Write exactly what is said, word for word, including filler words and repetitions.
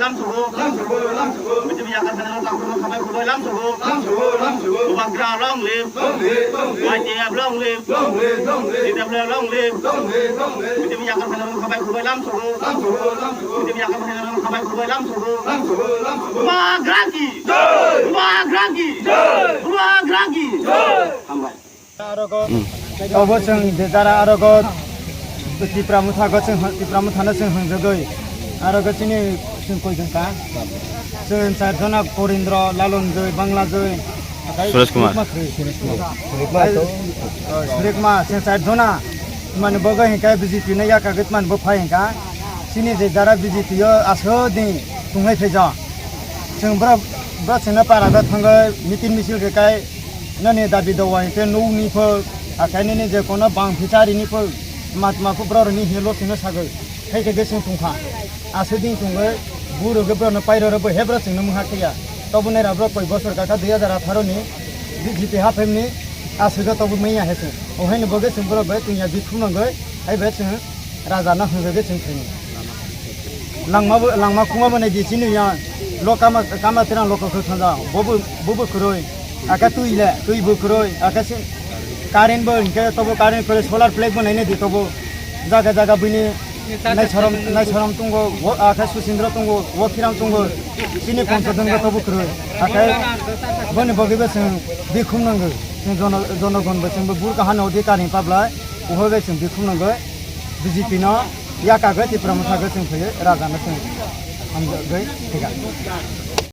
Lamsogo, lamsogo, lamsogo. B J P yakar khana lamsogo, khabai khubai lamsogo, lamsogo, lamsogo. Bubagra long live, long live, long live. Y T F long live, long live, long live. T W F long live, long live, long live. B J P yakar khana lamsogo, khabai khubai lamsogo, lamsogo, lamsogo. B J P yakar khana lamsogo, khabai khubai lamsogo, lamsogo, lamsogo. Bubagra ki jai! Bubagra ki jai! Bubagra ki jai! Hambai. Obo chwng je jara arogo Tipra Motha go chwng, Tipra Motha no chwng hwngjagwi arogo chini chwng koi jwn ka. Chwng char jona Porindro, Lalonjoi, Banglajoi, Suresh Kumar. Suresh Kumar. Ai, oh, Suresh Kumar, chwng char jona. Mani bogo hinkhe B J P no yakagwi mani bo phai hinkha. Chini je jara B J P o aswk din tungwi phaijak. Chwng borok, borok chwngno para go thangwi meeting misil khe kai. Nini dabi dawa hingke nukni phok, akai nini je kono bang phichari ni phok, matma phok borok ni helo sino sagoi, hai khe gesing tungkha. Aswk ding tungoi, buro ge borok no pairo rw bo he borok chwngno mungha khe ya. Tobo nai rw borok koi bosor kakha dui hajar atharo ni, B J P haphai ni, aswk o tobo manya he se. O hai ni bo gesing borok bai tungya bikhum nangoi, hai bai chwng. Raja no hwnjagwi chwng thwini. Langma bo, langma khungma bo nai di chini ya. Lo kama, kama terang lo kokho thanja. Bobo, bobo kwrwi. Aka twi le, twi bo kwrwi. Aka si current bo hinkhe tobo current kwrwi, solar plate bo naina di tobo. Jaga jaga bini nai sorom, nai sorom tungo, wo, aka Susindra tungo, wo Khiram tungo. Chini poncho dongba tobo kwrwi. Aka boni bogwi bo chwng bikhum nangwi. Chwng jono, jonogon bo chwng bo burka hano di karing pablai. Uhoi bai chwng bikhum nangwi. B J P no yakagwi Tipra Motha gwi chwng phaiwi raja no chwng hamjagwi thika.